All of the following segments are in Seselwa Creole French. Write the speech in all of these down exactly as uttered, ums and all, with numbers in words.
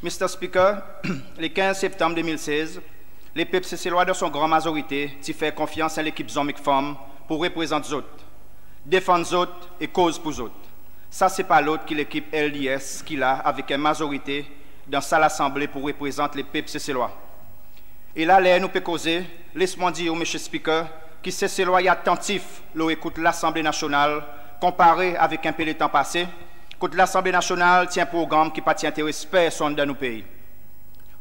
Mr Speaker, le kenz Septanm de mil sez, lepep Seselwa dan son gran mazorite ti fer konfyans en lekip zonm ek fanm pour reprezant zot, defann zot e koz pour zot. Sa se pa lot ki lekip LDS ki la avek en mazorite dan sa Lasanble pour reprezant lepep Seselwa. E la ler nou pe koze, les mwan dir ou Mr Speaker, ki Seselwa i atantif lo ekout Lasanble Nasyonal konpare avek en pe letan pase, kot Lasanble Nasyonal ti en progranm ki pa ti enteres personn dan nou pei.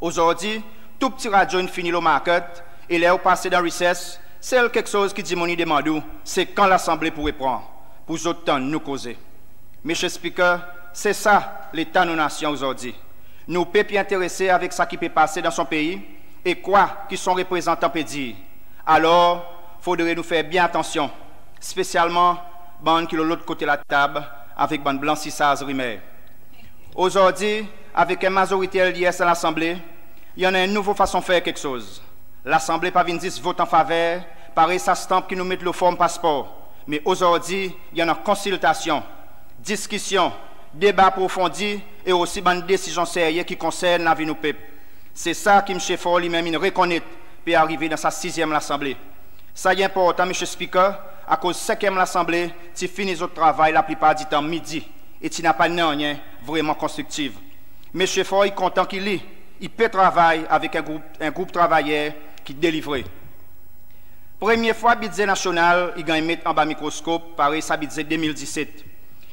Ozordi tou pti radyo in fini lo market, e ler ou pase dan recess, sel keksoz ki dimoun i demann ou se kan Lasanble pour repran, pour zot tann nou koze. Mr Speaker, se sa leta nou nasyon ozordi. Nou pep i enterese avek sa ki pe pase dan son pei e kwa ki son reprezantan pe dir. Alor fodre nou fer byen atansyon, spesyalman bann ki lo lot kote latab avek bann blansisaz rimer. Ozordi avek en mazorite LDS dan Lasanble, i annan en nouvo fason fer keksoz. Lasanble pa vin zis vot an faver parey sa stanp ki nou met lo form paspor, me ozordi i annan konsiltasyon, diskisyon, deba aprofondi e osi bann desizyon serye ki konsern lavi nou pep. Se sa ki Msye Faure li menm in rekonnet pe arive dan sa sizyenm Lasanble. Sa i enportan Mr Speaker, akoz senkyenm Lasanble ti fini zot travay laplipar ditan midi e ti napa nanryen vreman konstriktiv. Msye Faure i kontan ki li i pe travay avek en group, en group travayer ki delivre. Premye fwa Bidze Nasyonal i ganny met anba mikroskop parey sa Bidze de mil diset.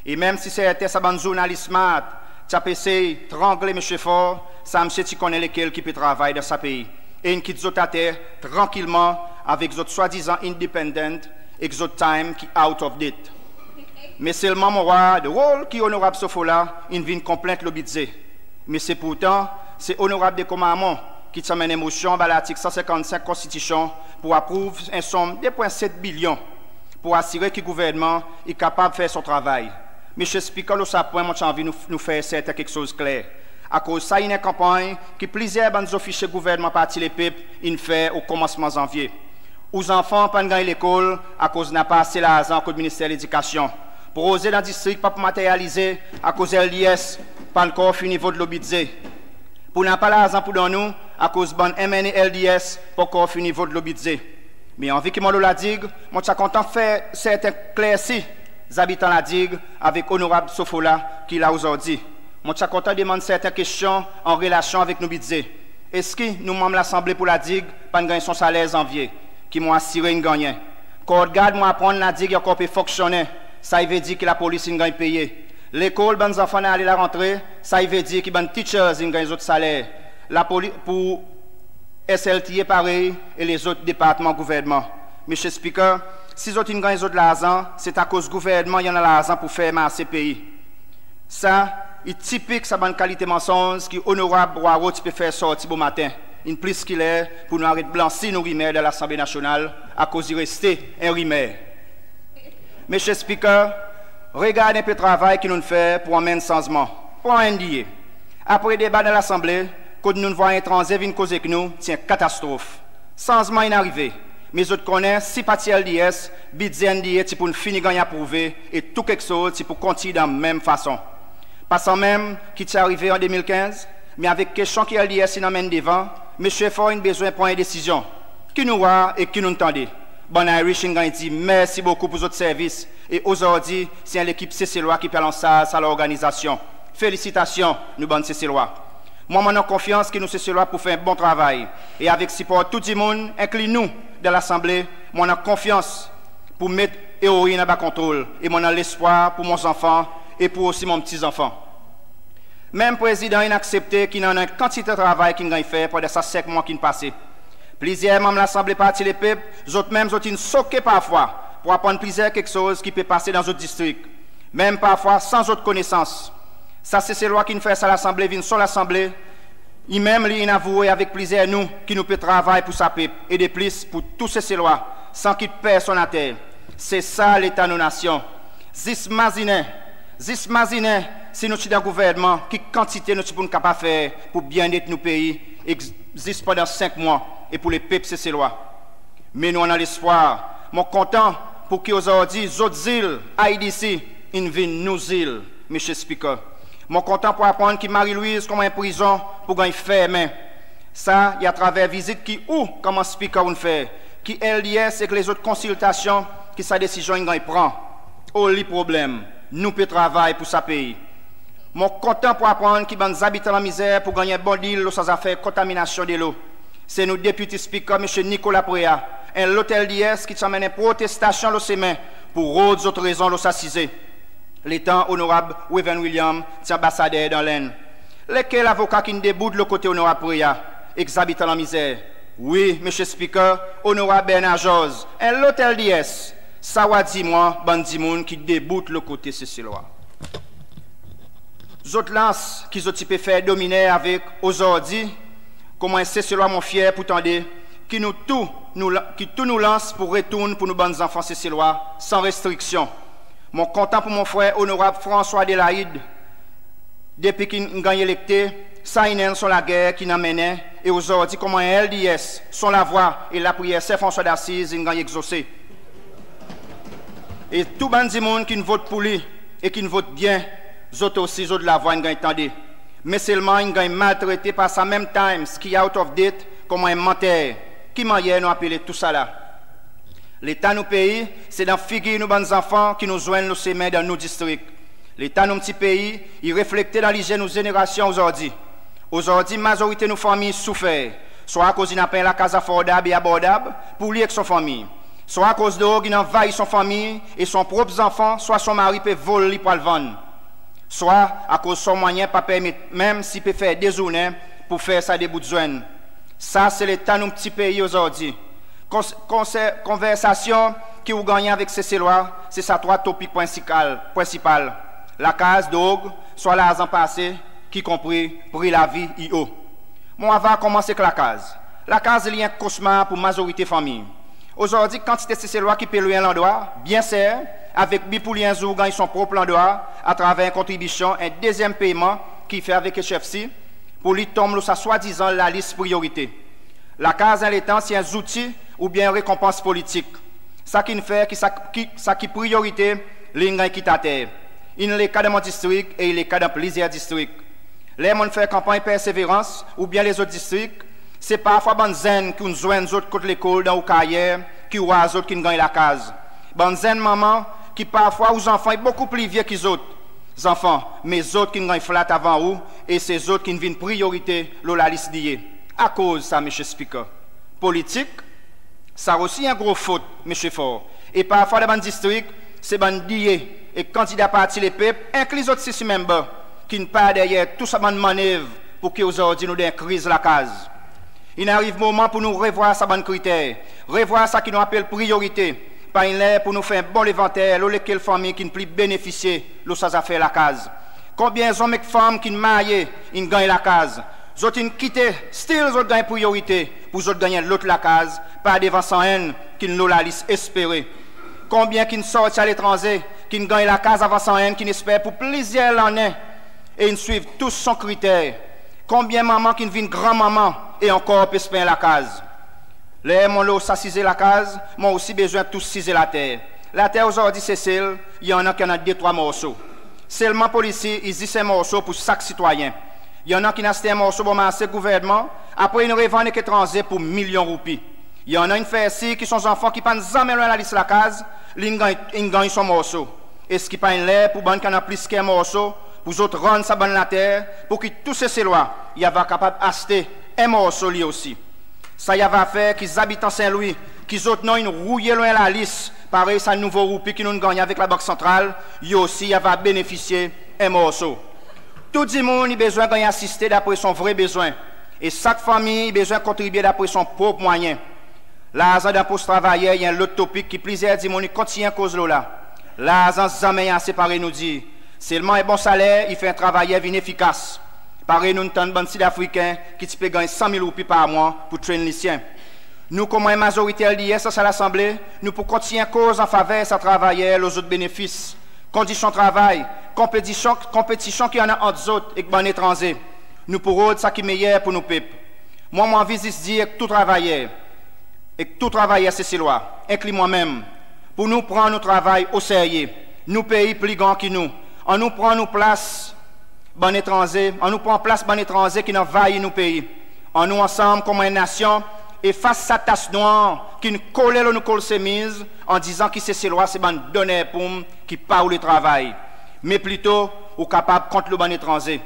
E menm si serten sa bann zournalis smart ti a pe esey trangle Msye Faure, sa msye ti konnen lekel ki pe travay dan sa pei e in kit zot ater trankilman avek zot swadizan independent ek zot time ki out of date. Me selman mon war drol ki Onorab Sofola in vin konplent lo Bidze. Me se pourtan se Onorab De Commarmond ki ti anmenn en Mosyon anba Lartik san senkannsenk Konstitisyon pour aprouv en sonm de pwen set bilyon pour asire ki Gouvernman i kapab fer son travay. Mr Speaker, lo sa pwen mon ti anvi nou, nou fer serten keksoz kler, akoz sa in en kanpanny ki plizyer bann zofisye Gouvernman Parti Lepep in fer o komansman Zanvye. Ou zanfan pa'n ganny lekol akoz napa ase larzan kot Minister Ledikasyon. Proze dan distrik pa pou materyalize akoz LDS pa ankor fini vot lo Bidze. Pou napa larzan pou donn ou akoz bann MNA LDS pa ankor fini vot lo Bidze. Me anvi ki mon lo La Digue, mon ti a kontan fer serten klersi zabitan La Digue avek Onorab Sofola ki la ozordi. Mon ti a kontan demann serten kestyon an relasyon avek nou Bidze. Eski nou Manm Lasanble pour La Digue pa'n ganny son saler Zanvye, ki mon asire in gannyen? Kordgard mon aprann La Digue i ankor pe fonksyonnen, sa i vedir ki lapolis in ganny peye. Lekol bann zanfan in ale larantre, sa i vedir ki bann teachers in ganny zot saler. Lapoli-, pour SLTA parey e lezot departman Gouvernman. Mr Speaker, si zot in ganny zot larzan, se akoz Gouvernman i annan larzan pour fer marse pei. Sa i tipik sa bann kalite mansonz ki Onorab Hoareau ti pe fer sorti bomaten. In plis ki ler pour nou aret blansi nou rimer dan Lasanble Nasyonal, akoz i reste en rimer. Mr Speaker, regard en pe travay ki nou'n fer pour anmenn sanzman. Pran NDEA. Apre deba dan Lasanble, kot nou'n vwar en etranze vin koz ek nou, ti en katastrof. Sanzman in arive, me zot konnen si pa ti LDS, Bidze NDEA ti pou'n fini ganny aprouve e tou keksoz ti pou kontinyen dan menm fason. Pa sanmenm ki ti arive an de mil kenz, me avek kestyon ki LDS in anmenn devan, Msye Faure in bezwen pran en desizyon. Ki nou war e ki nou'n tande? Bann Irish in ganny dir mersi bokou pour zot servis, e ozordi se en lekip Seselwa ki pe al ansarz sa lorganizasyon. Felisitasyon nou bann Seselwa. Mwan mon annan konfyans ki nou Seselwa pou fer en bon travay, e avek sipor tou dimoun, enkli nou dan Lasanble, mon annan konfyans pour met eroin anba kontrol, e mon annan lespwar pour mon zanfan e pour osi mon pti zanfan. Menm Prezidan in aksepte ki in annan en kantite travay ki'n ganny fer pandan sa senk mwan ki'n pase. Plizyer Manm Lasanble Parti Lepep, zot menm zot in soke parfwa pour aprann plizyer keksoz ki pe pase dan zot distrik, menm parfwa san zot konesans. Sa Seselwa ki'n fer sa Lasanble vin son Lasanble, li menm li in avoue avek plizyer nou ki nou pe travay pour sa pep e de plis pour tou Seselwa, san kit personn ater. Se sa Leta nou nasyon. Zis mazinen, zis mazinen si nou ti dan Gouvernman, ki kantite nou ti pou'n kapab fer pour byennet nou pei, ek zis pandan senk mwan, e pour lepep Seselwa. Me nou annan lespwar. Mon kontan pour ki ozordi zot zil, IDC, in vin nou zil, Mr Speaker. Mon kontan pour aprann ki Marie-Louise konman en prizon pour ganny fermen. Sa i atraver vizit ki ou konman Speaker ou'n fer, ki LDS ek lezot konsiltasyon ki sa desizyon in ganny pran. Oli problenm, nou pe travay pour sa pei. Mon kontan pour aprann ki bann zabitan La Misère pour ganny en bon deal lo sa zafer kontaminasyon delo. Se nou Deputy Speaker Msye Nicolas Prea, en lot LDS, ki ti anmenn en protestasyon lo semen pour rod zot rezon lo sa size, letan Onorab Waven William ti Anbasader dan Lenn. Lekel avoka ki'n debout lo kote Onorab Prea ek zabitan La Misère? Wi, Msye Speaker, Onorab Bernard Georges, en lot LDS. Sa ou a dir mwan bann dimoun ki debout lo kote Seselwa. Zot lans ki zot ti pe fer dominer avek ozordi, konman en Seselwa mon fyer pour tande ki nou tou, nou la- ki tou nou lans pour retourn pour nou bann zanfan Seselwa san restriksyon. Mon kontan pour mon frer Onorab François Delaide, depi ki'n ganny elekte, sa i enn son lager ki'n anmennen, e ozordi konman en LDS, son lavwa e lapriyer Sen François d'Assise in ganny egzose. E tou bann dimoun ki'n vot pour li e ki'n vot byen, zot osi zot lavwa in ganny tande. Me selman in ganny maltrete par sa menm Times ki out of date konman en manter. Ki mannyer nou apele tousala? Leta nou pei, se dan figir nou bann zanfan ki nou zwenn lo semen dan nou distrik. Leta nou pti pei i reflekte dan lizye nou zenerasyon ozordi. Ozordi mazorite nou fanmir soufer, swa akoz i napa en lakaz afordab e abordab pour li ek son fanmir, swa akoz drog in anvayi son fanmir e son prop zanfan swa son mari pe vol li pour al vann, swa akoz son mwayen pa permet menm si i pe fer de zournen pour fer sa de bout zwenn. Sa se leta nou pti pei ozordi. Kons- konser- konversasyon ki ou gannyen avek Seselwa, se sa trwa topik prensipal, prensipal: lakaz, drog, swa larzan pa ase, ki konpri pri lavi i o. Mon ava konmans ek lakaz. Lakaz li en kosmar pour mazorite fanmir. Ozordi kantite Seselwa ki pe lwe en landrwa byen ser, avek bi pour li en zour ganny son prop landrwa atraver en kontribisyon, en dezyenm peyman ki i fer avek HFC, pour li tonm lo sa swadizan lalis priyorite. Lakaz en letan ti en zouti oubyen rekonpans politik. Sa ki'n fer ki sa ki, sa ki priyorite, li in ganny kit ater. In leka dan mon distrik e i leka dan plizyer distrik. Ler mon'n fer kanpanny Perseverance oubyen lezot distrik, se parfwa bann zenn ki ou'n zwenn zot kot lekol dan ou karyer ki ou war zot ki'n ganny lakaz. Bann zenn manman ki parfwa ou zanfan i bokou pli vye ki zot zanfan, me zot ki'n ganny flat avan ou, e se zot ki'n vin priyorite lo lalis DA. Akoz sa, Msye Speaker? Politik? Sa osi en gro fot, Msye Faure. E parfwa dan bann distrik, se bann DA e kandida Parti Lepep, enkli zot CC member, ki'n par deryer tou sa bann mannev pour ki ozordi nou dan en kriz lakaz. In ariv moman pour nou revwar sa bann kriter, revwar sa ki nou apel priyorite. Pa in ler pour nou fer en bon levanter lo lekel fanmir ki'n pli benefisye lo sa zafer lakaz? Konbyen zonm ek fanm ki'n marye in ganny lakaz? Zot in kite, still zot ganny priyorite pour zot ganny en lot lakaz par devan sa enn ki'n lo lalis espere? Konbyen ki'n sorti aletranze ki'n ganny lakaz avan sa enn ki'n esper pour plizyer lannen e in swiv tou son kriter? Konbyen manman ki'n vin granmanman e ankor pe esper en lakaz? Ler mon lo sa size lakaz, mon osi bezwen tous size later. Later ozordi Sesel, i annan ki annan de trwa morso. Selman Polisi i zis en morso pour sak sitwayen. I annan ki'n aste en morso bor marse gouvernman, apre in revann ek etranze pour milyon roupi. I annan in fer sir ki son zanfan ki pa'n zanmen lo en lalis lakaz, li in ganny, in ganny son morso. Eski pa in ler pour bann ki annan plis ki en morso, pour zot rann sa bann later, pour ki tou Seselwa i ava kapab aste en morso li osi? Sa i ava fer ki zabitan Sen Lwi, ki zot non in rouye lo en lalis parey sa nouvo roupi ki nou'n gannyen avek Labank Santral, i osi i ava benefisye en morso. Tou dimoun i bezwen ganny asiste dapre son vre bezwen, e sak fanmir i bezwen kontribye dapre son prop mwayen. Larzan dan pos travayer i en lot topik ki plizyer dimoun i kontinyen koz lo la. Larzan zanmen i ase, parey nou dir. Selman en bon saler i fer en travayer vin efikas. Parey nou'n tann bann Sid Afriken ki ti pe ganny san mil roupi par mwan pour train lisyen. Nou konman en mazorite LDS dan sa Lasanble, nou pou kontinyen koz an faver sa travayer lo zot benefis, kondisyon travay, konpetisyon, konpetisyon ki annan ant zot ek bann etranze. Nou pou rod sa ki meyer pour nou pep. Mwan, mon anvi zis dir ek tou travayer, ek tou travayer Seselwa, enkli mwan menm, pour nou pran nou travay o serye. Nou pei pli gran ki nou. Annou pran nou plas bann etranze, annou pran plas bann etranze ki'n anvair nou pei. Annou ansanm konman en nasyon efas sa tas nwanr ki'n kole lo nou kol semiz an dizan ki Seselwa se bann doner poum ki pa oule travay. Me plito ou kapab kont lo bann etranze.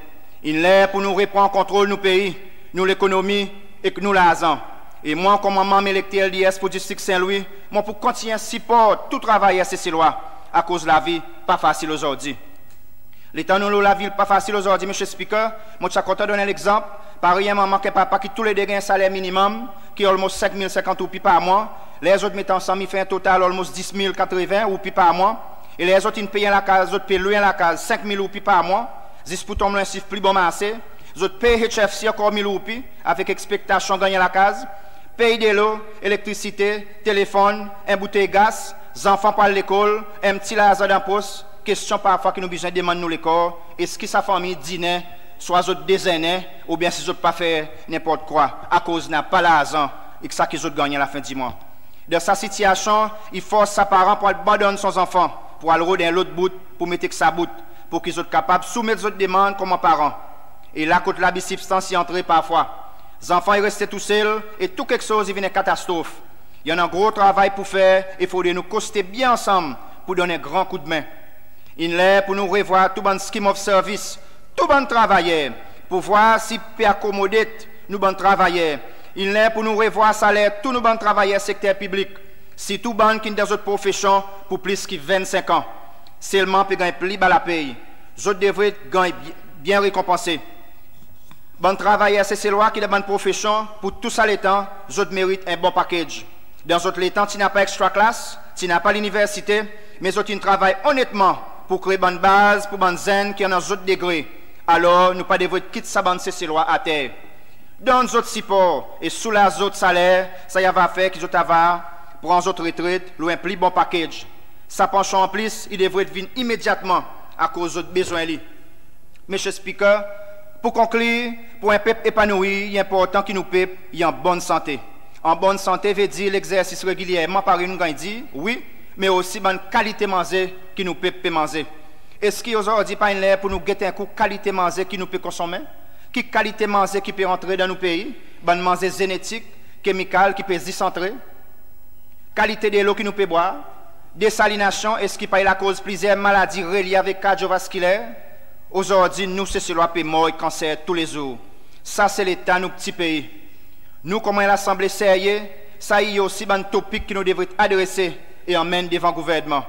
In ler pour nou repran kontrol nou pei, nou lekonomi ek nou larzan. E mwan konman manm elekte LDS pour distrik St Louis, mon pou kontinyen siport tou travayer Seselwa akoz lavi pa fasil ozordi. Letan nou lo lavi pa fasil ozordi, Mr Speaker, mon ti a kontan donn en legzanp. Parey en manman ek en papa ki toulede ganny en saler minimonm ki almost senk mil senkant roupi par mwan. Ler zot met ansanm i fer en total almost dis mil katreven roupi par mwan. E ler zot in pey en lakaz, zot pe lwe en lakaz senk mil roupi par mwan, zis pour tonm lo en sif pli bon marse. Zot pey HFC ankor mil roupi avek ekspektasyon ganny en lakaz. Pey delo, elektrisite, telefonn, en boutey gas, zanfan pou al lekol, en pti larzan dan pos. Kestyon parfwa ki nou bezwen demann nou lekor, eski sa fanmir dinen, swa zot dezennen, oubyen si zot pa fer nenport kwa akoz napa larzan ek sa ki zot gannyen lafen dimwan? Dan sa sitiyasyon, i fors sa paran pour al abandonn son zanfan pour al rod en lot bout pour met ek sa bout, pour ki zot kapab soumet zot demann konman paran. E la kot labi sibstans i antre parfwa. Zanfan i reste tousel e tou keksoz i vin en katastrof. I annan gro travay pour fer e fodre nou koste byen ansanm pour donn en gran koudmen. In ler pour nou revwar tou bann scheme of service, tou bann travayer, pour vwar si pe akomode nou bann travayer. In ler pour nou revwar saler tou nou bann travayer sekter piblik, sirtou bann ki'n dan zot profesyon pour plis ki venn senk an, selman pe ganny pli ba lapey. Zot devret ganny byen rekonpanse. Bann travayer Seselwa ki dan bann profesyon pour tou sa letan, zot merit en bon package. Dan zot letan ti napa extra class, ti napa liniversite, me zot in travay onnetman pour kree bann baz pour bann zenn ki annan zot degre. Alor nou pa devret kit sa bann Seselwa ater. Donn zot sipor e soulaz zot saler, sa i ava fer ki zot ava pran zot retret lo en pli bon package. Sa pansyon an plis i devret vin imedyatman akoz zot bezwen li. Mr Speaker, pour konklir, pour en pep epanouir, i enportan ki nou pep i an bonn sante. An bonn sante vedir legzersis regilyerman parey nou ganny dir, wi, me osi bann kalite manze ki nou pep pe manze. Eski ozordi pa in ler pour nou get en kou kalite manze ki nou pe konsonmen? Ki kalite manze ki pe antre dan nou pei? Bann manze zenetik, kemikal ki pe zis antre? Kalite delo ki nou pe bwar? Desalinasyon, eski pa i lakoz plizyer maladi relye avek kardyovaskiler? Ozordi nou Seselwa pe mor ek kanser toulezour. Sa se leta nou pti pei. Nou konman en Lasanble serye, sa i osi bann topik ki nou devret adrese e anmenn devan Gouvernman.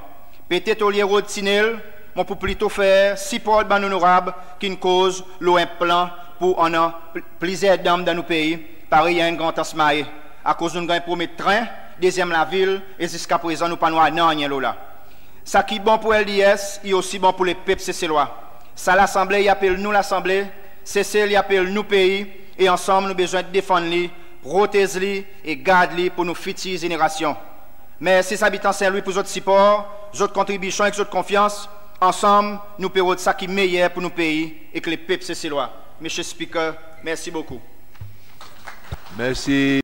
Petet olye rod tinel, mon pou plito fer siport bann Onorab ki'n koz lo en plan pour annan pl- plizyer danm dan nou pei, parey i annan enn Grand Anse Mahé. Akoz nou'n ganny promet tren, dezyenm lavil, e ziska prezan nou pa'n war nanryen lo la. Sa ki bon pour LDS i osi bon pour lepep Seselwa. Sa Lasanble i apel nou Lasanble, Sesel i apel nou pei, e ansanm nou bezwen defann li, protez li e gard li pour nou fitir zenerasyon. Mersi zabitan St Louis pour zot sipor, zot kontribisyon ek zot konfyans. Ansanm nou pe rod sa ki meyer pour nou pei ek lepep Seselwa. Mr Speaker, mersi bokou. Mersi.